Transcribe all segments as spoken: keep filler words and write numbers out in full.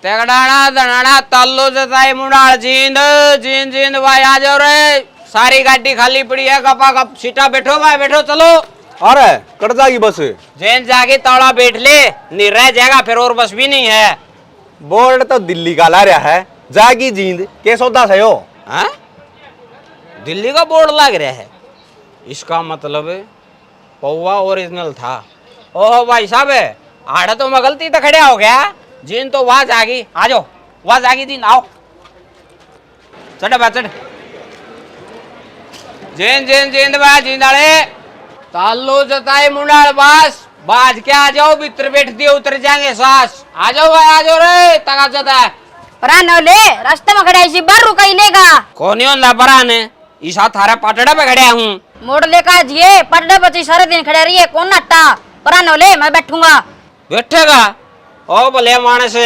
तगड़ाना धनाना तालो जताई मुंडाल जींद, जींद जींद भाई आ जाओ रे। सारी गाड़ी खाली पड़ी है, गपा गप सीटा बैठो भाई, बैठो, चलो। अरे, कट जागी बस। जींद जागी, तौला बैठ ले, नहीं रह जाएगा फिर, और बस भी नहीं है। बोर्ड तो दिल्ली का ला रहा है, जागी जींद, के सौदा सै हो? हाँ? दिल्ली का बोर्ड लग रहा है, इसका मतलब पौवा ओरिजिनल था। ओहो भाई साहब, आड़े तो मैं गलती तो खड़ा हो गया। जींद तो वहां जागी, आ जाओ, वहां जागी जींद, आओ। चढ़ बा, चढ़। जींद, जींद, जींद बा, जींद आले। तालो जताई मुंडाल बास, बाज के आ जाओ, भीतर बैठ दिए, उतर जाएंगे सांस। आ जाओ भाई, आ जाओ रे, तगा जता। परानो ले, रास्ते में खड़ा इसी बार रुकाई लेगा। कोनी होंदा परान, ईसा थारे पाटड़े पे खड़ा हूँ। मोड़ लेकर जिए, पाटड़े पे तो सारे दिन खड़ा रहिए, कौन नट्टा? परानो ले, मैं बैठूंगा। बैठेगा? ओ भले मानस,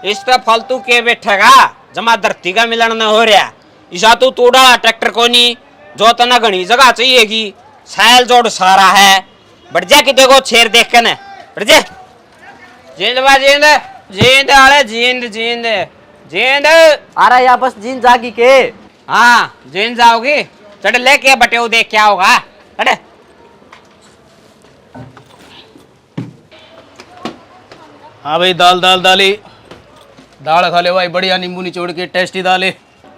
इस पे फालतू के बैठेगा? जमा धरती का मिलन न हो रहा। ईसा तू तू डाला ट्रैक्टर कोनी, जो तने घणी जगह चाहिएगी, सैल जोड़ सारा है। बढ़ जा कि देखो शेर देख के ने, बढ़ जा। जींद बा जींद, जींद आले जींद, जींद, जींद। अरे या बस जींद जागी के? हाँ, जींद जाओगी। चढ़ ले के बटेऊ देख क्या होगा। चढ़। हाँ भाई, दाल, दाल, दाल ही। दाल खा ले भाई, बढ़िया नींबू निचोड़ के, टेस्टी दाल है।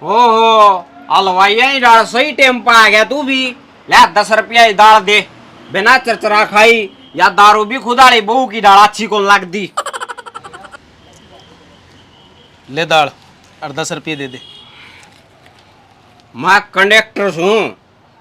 ओहो, हलवाइया ही डाल सही टाइम पे आ गया तू भी। ले दस रुपया ही दाल दे, बिना चरचरा खाई या दारू भी खुद आली बहू की डाल अच्छी कौन लगदी। ले दाल और दस रुपये दे दे। मैं कंडक्टर सूं,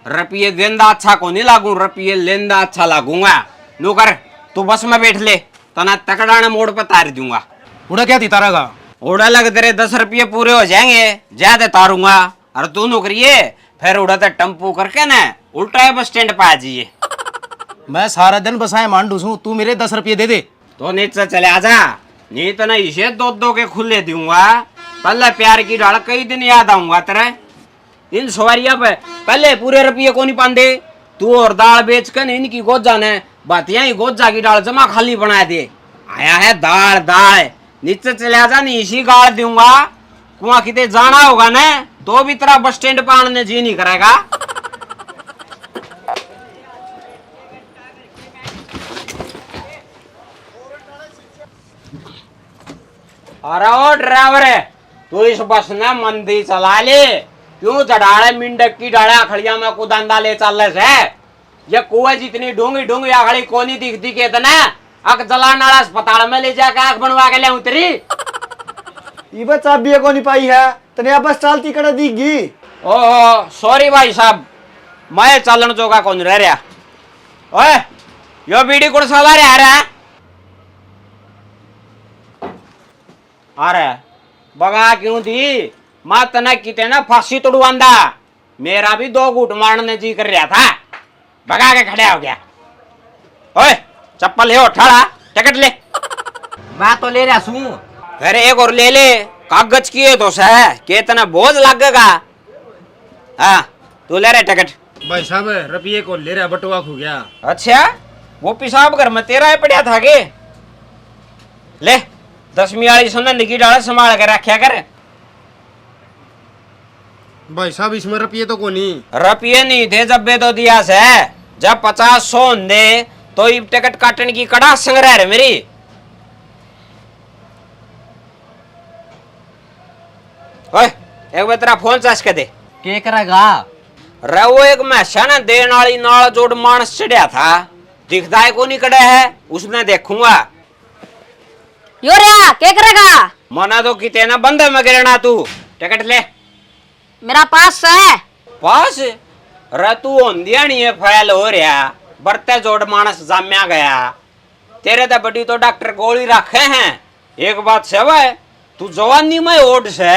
रुपये देंदा अच्छा को नहीं लागू, रुपये लेंदा अच्छा लागूंगा। नौकर, तू बस में बैठ ले, तना तकड़ाना मोड़ पे तार दूंगा। उड़ा क्या थी तारा का? उड़ा लग तेरे दस रुपये पूरे हो जाएंगे, ज्यादा तारूंगा। और तू नौकरिए, फिर उड़ा ते टेम्पू करके ना उल्टा बस स्टैंड पे आ जाइए। मैं सारा दिन बसाए मांडू सूं, तू मेरे दस रुपये दे दे। तो नीचे चले आजा, नहीं तो ना इसे दो दो के खुले दूंगा। पहले प्यार की डाल कई दिन याद आऊंगा तेरे। इन सवारियां पे पहले पूरे रुपये को नहीं पांदे। तू और दाल बेच के इनकी गोजा ने बातियां ही गोजा की डाल जमा खाली बना दे। आया है दाल दाल, नीचे चले जा, नहीं इसी गाल दूंगा। कुआं किते जाना होगा ना तो भी तेरा बस स्टैंड पे आने जी नहीं करेगा। अरे ओ ड्राइवर, तू इस बस ने मंदी चला ले। क्यों चढ़ाड़े मिंडक की डाले आखड़िया में कुदांदा ले चल से? ये कुएं जितनी डूंगी डूंगी आखड़ी कोनी दिखती के इतना अक जलान वाला अस्पताल में ले जाके आंख बनवा के ले उतरी। इबे चाबी कोनी पाई है, तने आ बस चालती कड़े दिख गई। ओहो, सॉरी भाई साहब, मैं चालन जोगा कौन रह रहा। ओए, यो बीड़ी कुण साला रह रहा? अरे, बगा क्यों दी? मैं तने किते ना फांसी तुड़वांदा। मेरा भी दो घूट मारने जी कर रहा था, भगा के खड़ा हो गया। ओए, चप्पल है उठाड़ा, टिकट ले। मैं तो ले रहा सूं। फिर एक और ले ले, कागज किए तो सह, के इतना बोझ लगेगा। हाँ, तू ले रहा टिकट। भाई साहब, रुपये को ले रहा, बटुआ खो गया। अच्छा, वो पेशाब घर में तेरा ही पड़ा था के? ले, दसवीं वाली सुनंद की डाल संभाल के रखा कर। भाई साहब, इसमें रुपये तो कोनी। रुपये नहीं थे जब बे तो दिया से, जब पचास सौ होंदे तो इब टिकट काटने की कड़ा संग्रह है मेरी। ओए, एक बार तेरा फोन चार्ज कर दे। के करेगा? रे वो एक मैसा ने देन वाली नाल जोड़ मानस चढ़या था, दिखदा है कोनी कड़े है, उसने देखूंगा। यो रहा, के करेगा? मना तो किते ना बंदे में गिरना तू। टिकट ले। मेरा पास है। पास? रे तू होंदिया नहीं है, फैल हो रहा। बरते जोड़ मानस जाम्या गया। तेरे ते बड़ी तो डॉक्टर गोली रखे हैं। एक बात से भाई, तू जवानी में ओड से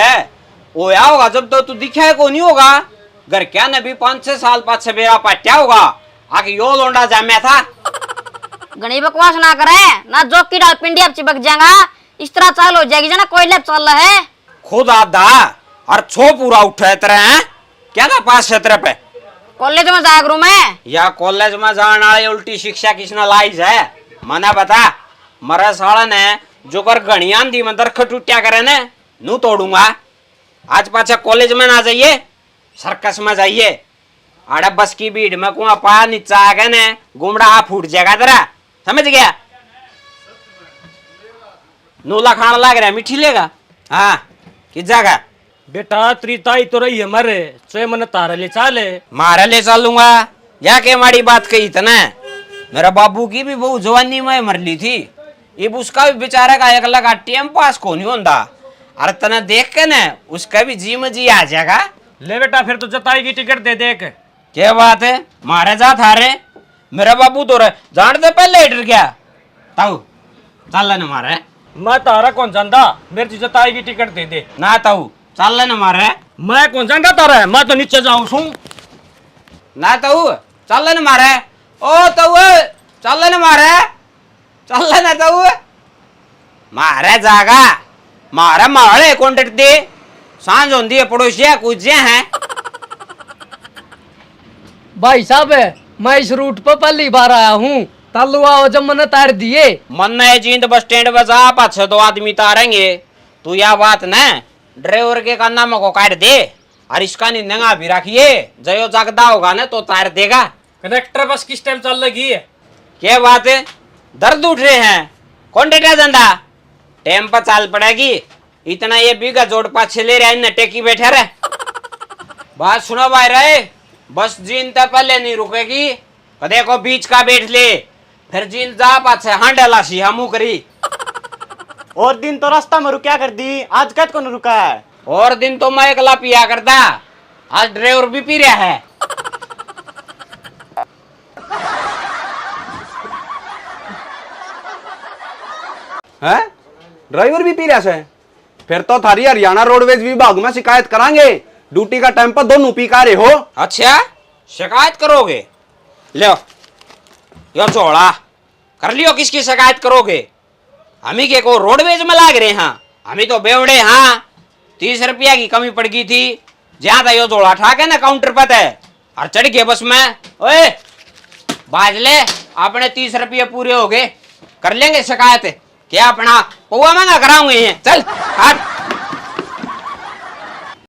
होया होगा, जब तो तू दिखा को नहीं होगा। घर क्या ने भी पाँच छह साल पाछे बेरा पाट्या होगा, आके यो लोंडा जाम्या था। घणी बकवास ना करे, ना जोकी डाल पिंडिया पे चिपक जाएगा। इस तरह चाल हो जाएगी जना कोयले पे चल है। खुद आधा और छो पूरा उठे तेरे हैं? क्या था पास क्षेत्र पे? कॉलेज में जाया करूं मैं। या कॉलेज में जाने वाली उल्टी शिक्षा किसने लाई है? मना बता। मरे साले ने जो कर घणी आंधी में दरख्त टूटिया करे ने, नू तोड़ूंगा। आज पाछे कॉलेज में ना जाइए, सर्कस में जाइए। आड़े बस की भीड़ में कुआं पा नीचा आ गए ने, गुमड़ा आ फूट जाएगा तेरा, समझ गया? नूला खान लाग रहा, मीठी लेगा? हाँ, किस जगह? बेटा, तेरी ताई तो रही है मरे, चोए मन तारा ले चाले। मारा ले चालूंगा, या के माड़ी बात कही तने? मेरा बाबू की भी बहू जवानी में मर ली थी, इब उसका भी बेचारा का एक लगा टाइम पास को नहीं होता। अरे तने देख के ना उसका भी जी में जी आ जाएगा। ले बेटा, फिर तो जताई की टिकट दे दे एक। क्या बात है, मारे जा थारे। मेरा बाबू तो रे जान दे पहले ही डर गया। ताऊ, चल न मारे। मैं तारा कौन जानदा, मेरी तो जताई की टिकट दे दे। ना ताऊ, चल न मारे। मैं कौन जानदा तारा, मैं तो नीचे जाऊं सूं। ना ताऊ, चल न मारे। ओ ताऊ, चल न मारे। चल ना ताऊ। मारे जागा, मारे माले कौन डरते? सांझ होंदी है, पड़ोसिया कुछ हैं। भाई साहब, मैं इस रूट पर पहली बार आया हूँ। तालू आओ जब मैंने तार दिए। मन्ने ये जींद बस स्टैंड पे जा, पाछे दो आदमी तारेंगे। तू या बात न ड्राइवर के काना में को काट दे, और इसका नी नंगा भी रखिए, जयो जागदा होगा ना तो तार देगा। कंडक्टर, बस किस टाइम चल लगी है? क्या बात है, दर्द उठ रहे हैं, कौन डेटा जांदा? टाइम पर चाल पड़ेगी। इतना ये बीघा जोड़ पाछे ले रहा है, इन्हें टेकी बैठा रहे। बात सुनो भाई रे, बस जीन तक पहले नहीं रुकेगी। कदे को बीच का बैठ ले, फिर जीन जा पाछे हांडे लासी हमू करी। और दिन तो रास्ता में रुकया कर दी, आज कद कौन रुका है? और दिन तो मैं एकला पिया करता, आज ड्राइवर भी पी रहा है। हैं? ड्राइवर भी पी रहा है? फिर तो थारी हरियाणा रोडवेज विभाग में शिकायत करांगे। ड्यूटी का टाइम पर दोनों पी का रहे हो। अच्छा, शिकायत करोगे? लो, यो झोला कर लियो, किसकी शिकायत करोगे? हम ही के को रोडवेज में लाग रहे हैं, हम ही तो बेवड़े हाँ। तीस रुपया की कमी पड़ गई थी, ज्यादा यो झोला ठा के ना काउंटर पे थे और चढ़ गए बस में। ओए, बाज ले, अपने तीस रुपये पूरे हो गए, कर लेंगे शिकायत। क्या अपना पौवा महंगा कराऊंगे ये? चल, हट।